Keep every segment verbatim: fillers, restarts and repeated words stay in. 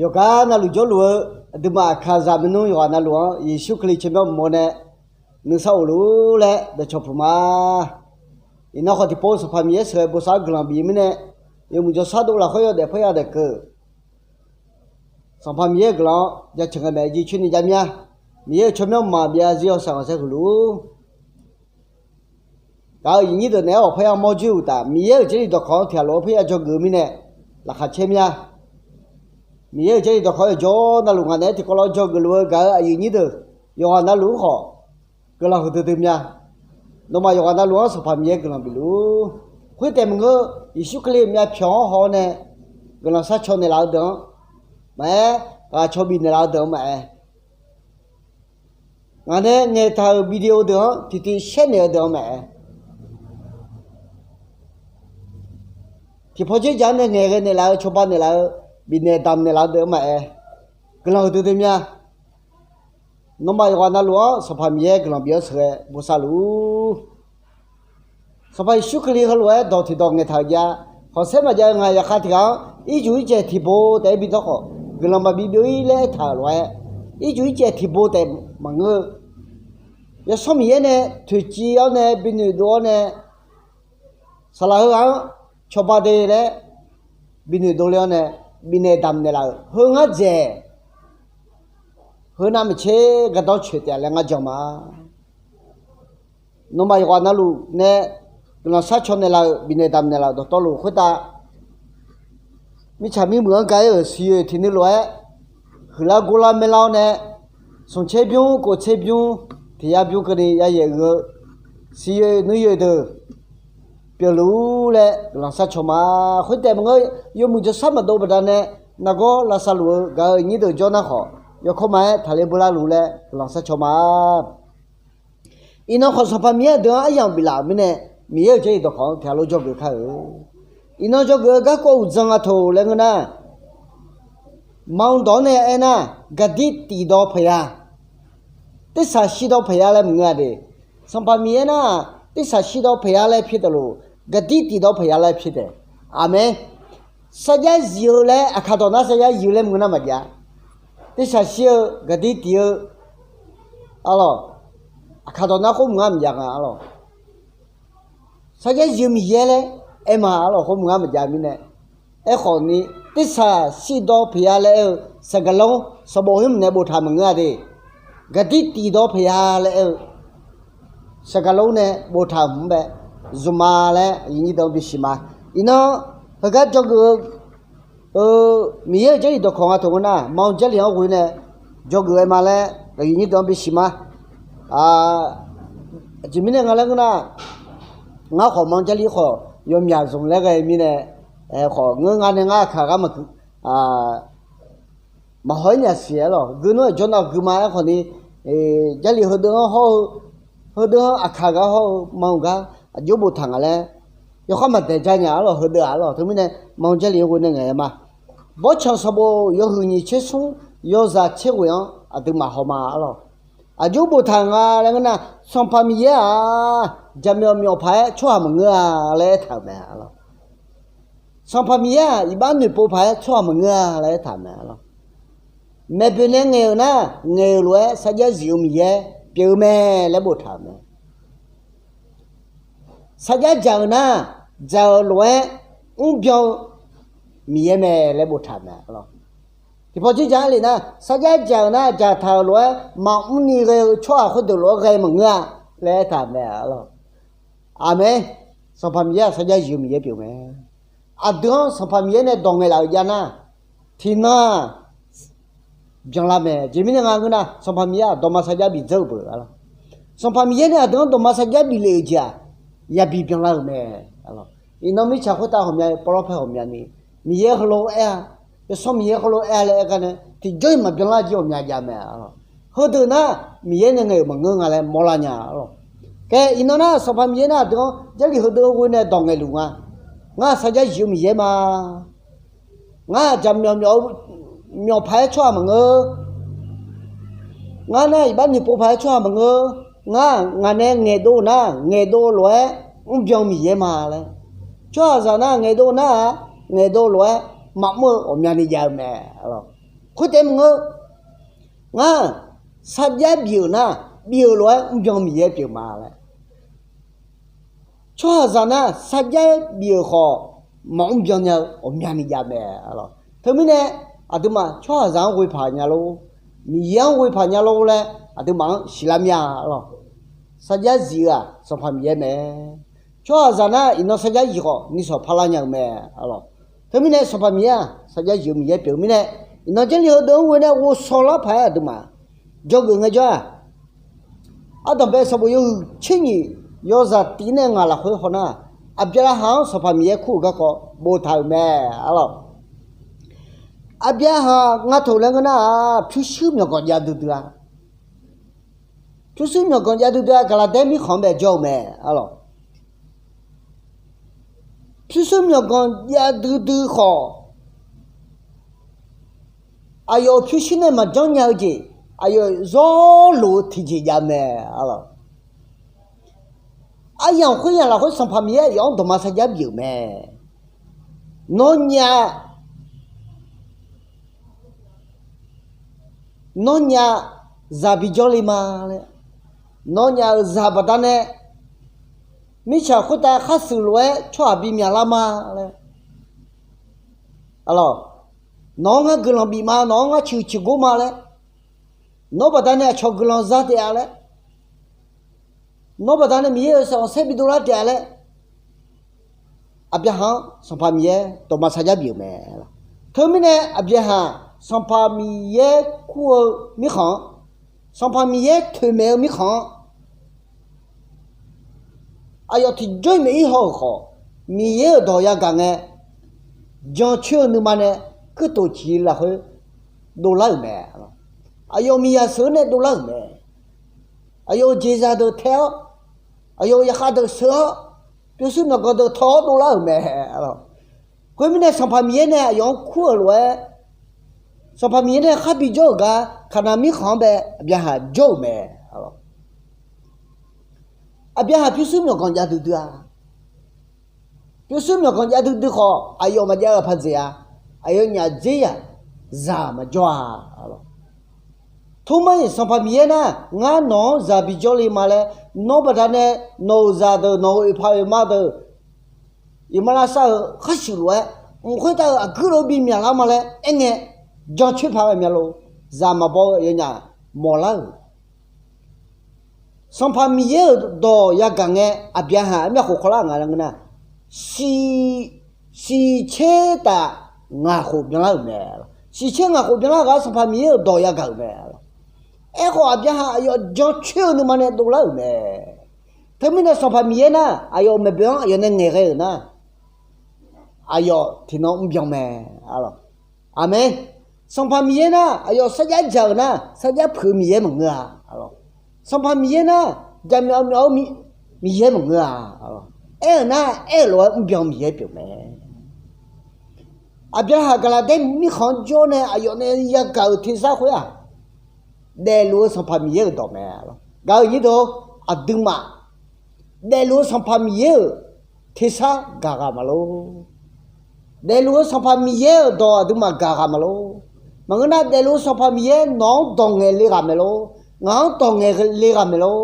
Yawqgar navluf jawrluf-eu aqduimaf aqkaqzaq maernmr yawqghaq navluf-anr Yeqsur Kali tsawrmyanr uqmov nae nuisar of luf-ur laer dawqcawq puq ma. Iqnan khawf tiqpov Sanqpaq Miqyaer sheuqghae bosav-awr guiqlanq bif mirnae, yawmuiq jawrshar dov lafkhoer yawdaef paerya daef keuv Sanqpaq Miqyaer-euq guiqlanq-anr jaceuq ngae maeq-aer jircoer ni jar mir-a. Miqyaer-euq tsawrmyanr mqmaq byav zir yawshaef khanqsaer huiq luf-ur. Gaq-euq aqyuif nyir deuq naeq-aer awq parya mawr joer uqtaf, Miqyaer-euq Jarlif dawqkawq-anr tiqghaq lof-aer parya dzawgeuf-eu mirnae laqkhaq caer mir-a. Miqyaer-euq Jarlif dawqkawq-anr yawqjawr navluf ngaq naeq-aer tiqkawv lof-aer dzawgeuf luf-eu gaq-euq aqyuif nyir deuq, yawqghaq navluf-anr khawf guiqlanq huiqdui dui mya. Nawmaf yawqghaq navluf-anr Sanqpaq Miqyaer guiqlanq bif luf-ur. Khoertaef maqngeur, Yeqsur Kali-euq myavpyawq-anr haw-awr nae guiqlanq sharcaw naeqlaf-eu deuq-anr maqaer, ghaqcaw bifnaeq laf-eu deuq-anr maqaer, ngaq nae ngaeqtaq-euq video deuq-anr tiqtiv shaer naeq-eu deuq-anr maqaer, tiqpaw dzerdzaq-anr nae ngaeqghae naeqlaf-eu, cawba naeqlaf-eu, bifnaeq damq naeqlaf-eu deuq-anr maqaer, guiqlanq huiqdui dui mya. Nawmaf yawqghaq navluf-anr Sanqpaq Miqyaer guiqlanq bif-awr sheuqghae bosav luf-ur. Sanqpaq Yeqsur Kali heulof-aer dawq tiqdawq ngaeqtaq-euq jav. Khanqsaer maqjav-eu ngaq yaqkhav tiq ghaq-anr ircuf ircaev tiqbo taef-aer bi dawr khawf, guiqlanq maqbi byov-ir laer aertaq-euq lof-aer, ircuf ircaev tiqbo taef maqngeur-eu. Yawsanr Miqyaer nae toeqciv-awr nae binoeq dov-awr nae, saqlaq heughaq-anr cawba de laer binoeq dovle-awr nae, bifnaeq damq naeqlaf-euq heu ngar dzaeq. Heu navmaqtser gardanr coeq taef laer ngar jan ma. Nawmaf yawqghaq navluf nae guiqlanq sharcaw naeqlaf-euq, bifnaeq damq naeqlaf-euq dawqtawvluf khoertav, mirtsaq mirmuiq-anr ga-ir-euq siqyoeq tiq nui lof-aer huiqlar gorlar maerlar-awr nae, smq tser bymr, kof tser bymr, tiq yar bymr keuvni yayaeq uiq-eu siqyoeq nuiyoeq deuq pyeufluf-ur laer guiqlanq sharcaw ma. Khoertaef maqngeur, yawmuiq jawrshar maqdov baqdanae, nargawr lavsav luf-eu gaq-euq nyir deuq jawr nar khawf, yawkawr ma-aer taqler beular luf laer guiqlanq sharcaw ma. Iqnan khawf Sanqpaq Miqyaer aqdui-anr aryamq biflaf-euq mirnae, Miqyaer-euq Jarlif dawqkawq-anr tiqghaq lof dzawgeuf kar-euq. Iqnan dzawgeuf-eu garkawv uqdzan nga toq laer ngeur nar, maqanr dawq-anr nae aernar, gaqdir tiqdawq paqya, tersaq shir dawq paqya laer maqngeur-a de. Sanqpaq Miqyaer nar, tersaq shir dawq paqya laer pyaeq taef lof, gaqdir tiqdawq paqya laer pyaeq taef. Aqmeq. Sarjax zif-eu laer aqkaq dawq nar sarjax zif-eu laer maqngeur nar maqjav. Tersaq shir-eu gaqdir tiq-eu arlawq, aqkaq dawq nar khoer maqngar maqjav nga arlawq. Sarjax zif-eu Miqyaer laer aer ma arlawq, khoer maqngar maqjav mirnae. Aerkhawf ni, tersaq shir dawq paqya laer aer-eu saqgaqlanr sanqbof hmq nae boftaq maqngeur-a de. Gaqdir tiqdawq paqya laer aer-eu saqgaqlanr nae boftaq hmq-anr bae zmqma laer aqyuif nyir deuq-anr bisiq ma. Iqnan heugar dzawgeuf-eu Miqyaer-euq Jarlif dawqkawq nga toq ngeur nar, maqanr Jarlif-anr ghoe nae dzawgeuf-aer ma laer aqyuif nyir deuq-anr bisiq ma. Aqjeq mirnae nga laer ngeur nar, ngar khawf maqanr Jarlif khawf yawmyaq zmq laer ghae mirnae, khawf ngeur nga nae ngar aqkaq gar maqgui maqhaw-ir nya siq arlawq. Gui nar-aq jawr nav gui ma. Aerkhawf ni, Jarlif heudeuv-anr hawr-eu, heudeuv-anr aqkaq gar hawr-eu maqanr gar aqjox boftaq nga laer yawkhav maqdaeq ja nya arlawq. Heudeuv-aq arlawq, teumirnae maqanr Jarlif-anr ghoe nae ngaeq-aer ma. Bawrtsanq sanqbof yawhuiq nyiq tser smr yawzaq tser ghoeq-anr aqduimaf haw ma arlawq. Aqjox boftaq nga laer ngeur nar, Sanqpaq Miqyaer-aq jaqmyawf myawf paq-aer tsawrhaq maqngeur-a laer aertaq-euq mae arlawq. Sanqpaq Miqyaer-aq iqbax noeqpov paq-aer tsawrhaq maqngeur-a laer aertaq-euq mae arlawq. Maeqboeq nae ngaeq-euq nar, ngaeq-euq lof-aer sarjax zif-eu Miqyaer pyeuf-eu mae laer boftaq-euq mae. Sarjax dzaq-euq nar, dzaq-euq lof-aer mrbyan-eu Miqyaer mae laer boftaq-euq mae arlawq. Tiqpawf dzerdzaq-anr le nar, sarjax dzaq-euq nar dzaqtaq-euq lof-aer maqmr ni ghae-eu tsawrhaq khoerdeuq lof-aer ghae maqngeur-a laer aertaq-euq mae arlawq. Aqmeq. Sanqpaq Miqyaer-aq sarjax zif-eu Miqyaer pyeuf mae. Aqdui-anr Sanqpaq Miqyaer nae dawq ngaeqlaf-euq jav nar, tiqnan-aq byanlar mae. Aqjeq mirnae nga ngeur nar, Sanqpaq Miqyaer-aq dawqma sarjax bidzeur-eu beuq arlawq. Sanqpaq Miqyaer nae aqdui-anr dawqma sarjax bif lef-euq jeq-aq, yabi byanlar-euq mae. Iqnan mirtsaq khoertav ghawqmya, pawrlawr pae ghawqmyani, Miqyaer heulof-aer aer-a, yawsanr Miqyaer heulof aer-a laer aer gar nae tiqjawr-iq maqbyanlar jir ghawqmya jav mae arlawq. Heudeuq nar Miqyaer nae ngaeq-euq maqngeur nga laer mawrlar nya arlawq. Khaer iqnan nar Sanqpaq Miqyaer nar aqdui-anr Jarlif heudeuq ghoe nae dawq ngaeqluf nga. Ngar sarjax zif-eu Miqyaer ma. Ngar aqdzaq myawf myawf-eu, myawf paq-aer tsawrhaq maqngeur. Ngar nar iqbax noeqpov paq-aer tsawrhaq maqngeur. Ngar ngaq nae ngaeqdov nar ngaeqdov lof-aer mrbyan-eu Miqyaer ma laer. Tsawrhaqzaq nar ngaeqdov nar-aq, ngaeqdov lof-aer maqmr-eu ghawqmyani jav-eu mae. Khoertaef maqngeur, ngar sarjax bif-euq nar, bif-euq lof-aer mrbyan Miqyaer pyeuf ma laer. Tsawrhaqzaq nar sarjax bif-euq khawf, maqmr byan nya-eu ghawqmyani jav mae. Teumirnae aqduimaf tsawrhaqzaq-anr ghoe paq nya lor, Miqyaer-anr ghoe paq nya lor laer aqduimaf-anr siqlar mir-a lor. Sarjax zif-eu-aq Sanqpaq Miqyaer mae. Tsawrhaqzaq nar iqnan sarjax zif khawf nisawq parlar nya-eu mae. Teumirnae Sanqpaq Miqyaer-aq sarjax zif-eu Miqyaer pyeuf-eu mirnae, iqnan Jarlif heudeuq-anr ghoe nae ghovshaw lar paq-aer aqduimaf jawrgeuf ngaejawr-aq, ardanqbae sanqbof yawhuiq tser nyiq yawzaq tiv nae ngaq lafkhoer hawnar, Aqbyaqhaq-anr Sanqpaq Miqyaer kur-euq garkawv boftaq-euq mae. Aqbyaqhaq ngar taq laer ngeur nar-aq, pyurshuir myawqganq jav duidui-a. Pyurshuir myawqganq jav duidui-a, Gaqlaqdaer mirkhanq-anr bae jawr-eu mae. Pyurshuir myawqganq jav duidui khawf, aqyawf-euq pyurshuir nae maqjanr nya-eu jeq, aqyawf zawrluf-eu tiqjeq jav mae. Aryamq khoeryamq lafkhoer Sanqpaq Miqyaer aqyawf-anr dawqma sarjax bif-euq mae. Nawnyaf, nawnyaf zaq bijawr le ma laer, nawnyaf-euq zaq baqdanae mirtsaq khoertav khar shuif lof-aer tsawrhaq bimyaq lar ma laer, nawq-anr ngar guiqlanq bif ma, nawq-anr ngar ciqhuiq ciqgor ma laer, nawr baqdanae aqcawq guiqlanq za taef-a laer, nawr baqdanae Miqyaer-euq saeqkhanqsaer bidov lar taef-a laer, Aqbyaqhaq-anr Sanqpaq Miqyaer dawqma sarjax bif-euq mae. Teumirnae Aqbyaqhaq Sanqpaq Miqyaer kur-eu mirkhanq-anr, Sanqpaq Miqyaer toeqmaeq-eu mirkhanq-anr, aqyawf tiqjawr-iq maeq-ir haw-euq khawf, Miqyaer-euq dawq yagaq ngae, jancoer-eu nuima nae kuirtof ciq lafkhoer dovlar-euq mae. Aqyawf miqyaq sheuq-eu nae dovlar-euq mae. Aqyawf-euq jeqzaq deuq tae-awr, aqyawf-euq yaqkhav deuq sheuq-awr, pyurshuir myawqganq deuq tawq-awr dovlar-euq mae. Khoermirnae Sanqpaq Miqyaer nae aqyawf-anr kur-euq lof-aer, Sanqpaq Miqyaer nae khar bijawr-euq gar Kaqnaq mirkhanq-anr bae Aqbyaqhaq jawr-euq mae. Aqbyaqhaq pyurshuir myawqganq jav duidui-a. Pyurshuir myawqganq jav duidui khawf, aqyawf maqjav-eu paq dzaeq-a. Aqyawfnyaf dzer yaq zaq maqjawr-a. Tormar-iq Sanqpaq Miqyaer nar, ngar nawq-anr zaq bijawr le ma laer, nawr baqdanae nawq-euq zaqdeuq, nawq-euq oeqpaq oeqma deuq, iqmalavshav-euq khar shuif lof-aer, mq khoertav-euq aqguir lof bimyaq lar ma laer aerngae, jancoer paq-aer myavluf, zaq maqbaw-eu aqyawfnyaf mawqlar-euq Sanqpaq Miqyaer-euq dawq yagaq ngae, Aqbyaqhaq-anr myavkhof kawvlar nga laer ngeur nar, siq, siqtser taf ngaq khof byanlar-euq mae. Siqtser ngaq khof byanlar ghaq-anr Sanqpaq Miqyaer-euq dawq yagaq-euq mae. Aerkhawf Aqbyaqhaq aqyawf jancoer-eu nuima nae dovlar-euq mae. Teumirnae Sanqpaq Miqyaer nar, aqyawf-euq maeqboeq-anr aqyawf nae ngaeqghae-euq nar, aqyawf tiqnan mrbyan mae. Aqmeq. Sanqpaq Miqyaer nar, aqyawf sarjax dzaq-euq nar, sarjax puiq-eu Miqyaer maqngeur-a. Sanqpaq Miqyaer nar, jaqmyawf myawf-eu Miqyaer maqngeur-a. Aer-euq nar, aer-euq lof-aer mrbyan-eu Miqyaer pyeuf mae. Aqbyaqhaq Gaqlaqdaer mirkhanq-anr jawr nae aqyawf nae yagaq-euq tersar khoer-aq, daefluf-eu Sanqpaq Miqyaer-euq dawq mae. Gaq-euq nyir deuq, aqduimaf daefluf-eu Sanqpaq Miqyaer-euq tersar gaq ghaq maqlor. Daefluf-eu Sanqpaq Miqyaer-euq dawq aqduimaf gaq ghaq maqlor. Maqngeur nar, daefluf-eu Sanqpaq Miqyaer nawq-anr dawq ngaeq le ghaq maeq lor. Ngaq-anr dawq ngaeq le ghaq maeq lor.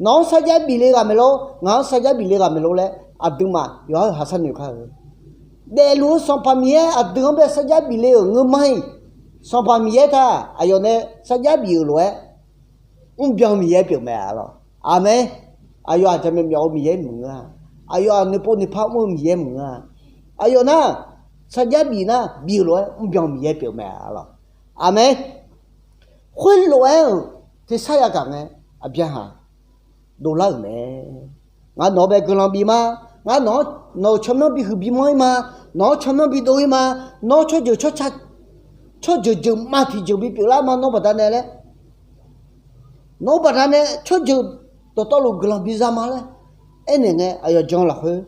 Nawq-anr sarjax bif le ghaq maeq lor. Ngaq-anr sarjax bif le ghaq maeq lor laer aqduimaf yawqha-euq haq sharnoeq kar-eu. Daefluf-eu Sanqpaq Miqyaer aqdui-anr bae sarjax bif le-euq ngeur mar-iq, Sanqpaq Miqyaer taq aqyawf nae sarjax bif-euq lof-aer mrbyan-eu Miqyaer pyeuf mae. Aqmeq. Aqyawf-aq jaqmyawf myawf-eu Miqyaer maqngeur-a. Aqyawf-aq noeqpov noeqpar mr-eu Miqyaer maqngeur-a. Aqyawf nar, sarjax bif nar bif-euq lof-aer mrbyan-eu Miqyaer pyeuf mae. Aqmeq. Khoerlof-aer-euq tersar yagaq ngae, Aqbyaqhaq dovlar-euq mae. Ngar nawq-anr bae guiqlanq bif ma. Ngar nawq-anr, nawq-euq tsawrmyanr bihuiq bimanr-ir ma. Nawq-anr tsawrmyanr bidov-ir ma. Nawr tsawrjeuq tsawrca, tsawrjeuq jeuqma tiqjeuq bipyeuf lar ma nawr baqdanae laer, nawr baqdanae tsawrjeuq dawqtawvluf guiqlanq biza ma laer aernaeq ngae, aqyawf jan lafkhoer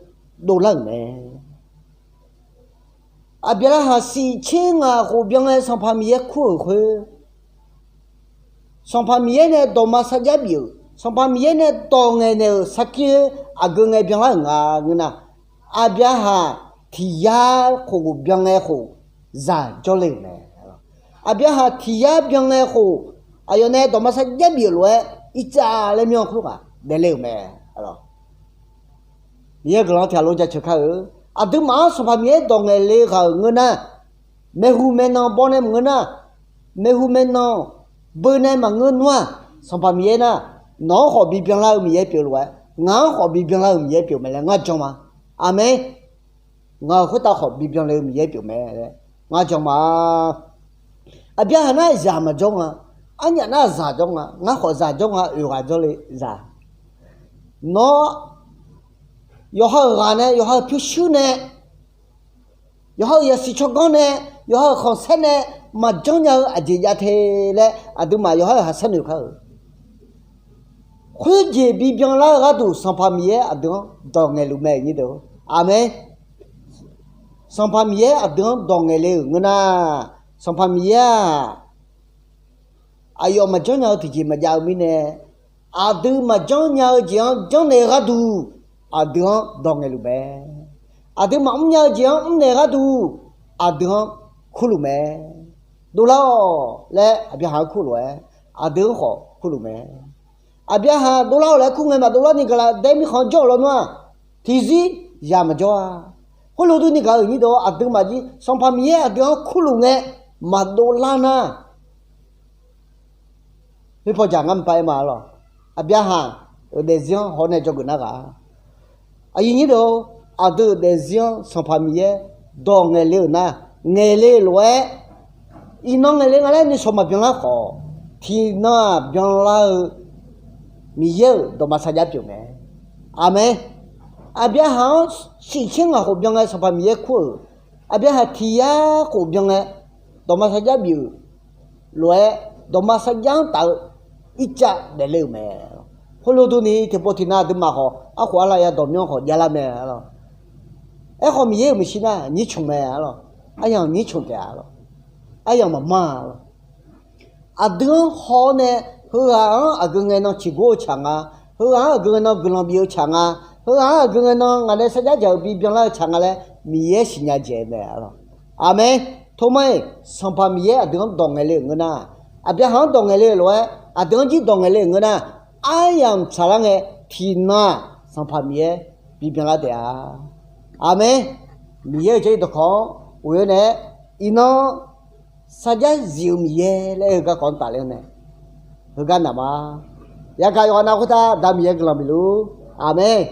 dovlar-euq mae. Aqbyaqlaqhaq siqtser ngaq khof byan ngae Sanqpaq Miqyaer kur-euq khoer, Sanqpaq Miqyaer nae dawqma sarjax bif-euq, Sanqpaq Miqyaer nae dawq ngaeqnaeq-euq sarkir-eu aqgeu ngae byanlar-euq nga ngeur nar, Aqbyaqhaq tiq yar khof byan ngae khof zaq jawrle-euq mae. Aqbyaqhaq tiq yar byan ngae khof, aqyawf nae dawqma sarjax bif-euq lof-aer, irtsav laer myanr khoerghaq daefle-euq mae. Miqyaer guiqlanq tiq ghaq lo jaceuq kar-eu. Aqduimaf-anr Sanqpaq Miqyaer dawq ngaeqle ghaq-euq ngeur nar, maeqhu maeqnan baw nae maqngeur nar, maeqhu maeqnan beu nae maqngeur nar-aq, Sanqpaq Miqyaer nar, nawq-anr khawf bibyan lar-eu Miqyaer pyeuf lof-aer, ngaq-anr khawf bibyan lar-eu Miqyaer pyeuf mae laer ngar jan ma. Aqmeq. Ngaq-euq khoertav khawf bibyan le-eu Miqyaer pyeuf mae laer ngar jan ma. Aqbyaqhaq nar zaq maqjawr nga, arnyaf nar zaq jawr nga, ngar khawf zaq jawr nga, oeq ghaq jawrle zaq. Nawr yawqha-euq ghaq nae, yawqha-euq pyurshuir nae, yawqha-euq yasiq tsawrganr nae, yawqha-euq khanqsaer nae maqjanr nya-eu aqjeq jav te laer aqduimaf yawqha-euq haq saernoeq kar-euq. Khoerjeq bibyan lar-eu gharduq Sanqpaq Miqyaer aqdui-anr dawq ngaeqluf mae nyir deuq. Aqmeq. Sanqpaq Miqyaer aqdui-anr dawq ngaeqle-euq ngeur nar, Sanqpaq Miqyaer-aq, aqyawf maqjanr nya-eu tiqjeq maqjav-eu mirnae, aqdui maqjanr nya-eu jeq-anr janrnaeq-eu gharduq aqdui-anr dawq ngaeqluf mae. Aqdui maqmr nya-eu jeq-anr mrnaeq gharduq aqdui-anr kurluf mae. Dovlar-awq laer Aqbyaqhaq-anr kurlof-aer, aqdui-anr khawf kurluf mae. Aqbyaqhaq dovlar-awq laer kur ngae maqdovlar ni gaqlaq daer mirkhanq-anr jawr-euq lawnmr-aq, tiqzir zaq maqjawr-a. Khoerlof durni gaq-euq nyir deuq-awr, aqduimaf jir Sanqpaq Miqyaer aqdui-anr kurluf ngae maqdovlar nar, khoerpaw jaq ngar mqpar aer ma lawq. Aqbyaqhaq-euq daefzir-anr hawr nae dzawgeuf nar ghaq. Aqyuif nyir deuq-or, aqdui-euq daefzir-anr Sanqpaq Miqyaer dawq ngaeqle-euq nar, ngaeqle-eu lof-aer, iqnan ngaeqle nga laer nuisawq maqbyan lar khawf, tiqnan-aq byanlar-eu Miqyaer-euq dawqma sarjax pyeuf mae. Aqmeq. Aqbyaqhaq-anr shif tser ngaq khof byan ngae Sanqpaq Miqyaer kur-euq, Aqbyaqhaq tiq yar khof byan ngae, dawqma sarjax bif-euq lof-aer, dawqma sarjax-anr taf-eu irtsav daefle-euq mae. Khoerlof durni tiqpov tiqnan aqduimaf khawf arkhof arla ya dawqmyanr khawf javlar mae lawq. Aerkhawf Miqyaer-euq maeqshi nar nyircmq mae lawq. Aryamq nyircmq taef-a lawq. Aryamq maqmanr-a lawq. Aqdui-anr haw-awr nae, heughaq-anr aqgeu ngae nan ciqgur-eu tsaq nga, heughaq-anr aqgeu ngae nan guiqlanq bif-eu tsaq nga, heughaq-anr aqgeu ngae nan ngaq nae sarjax dzaq-euq bibyan lar-eu tsaq nga laer Miqyaer siqnya dzaeq mae lawq. Aqmeq. Tormar-iq Sanqpaq Miqyaer aqdui-anr dawq ngaeqle-euq ngeur nar, Aqbyaqhaq-anr dawq ngaeqle-euq lof-aer aqdui-anr jir dawq ngaeqle-euq ngeur nar, aryamq tsaqlar ngae tiqnan-aq Sanqpaq Miqyaer bibyan lar taef-a. Aqmeq. Miqyaer-euq Jarlif dawqkawq-anr of-aer nae-aer, iqnan sarjax zif-eu Miqyaer laer-eu garkawv-anr tafler-awr nae, heugar naq ma. Yagaq yawqghaq nav khoertav Da Miqyaer guiqlanq bif luf-ur. Aqmeq.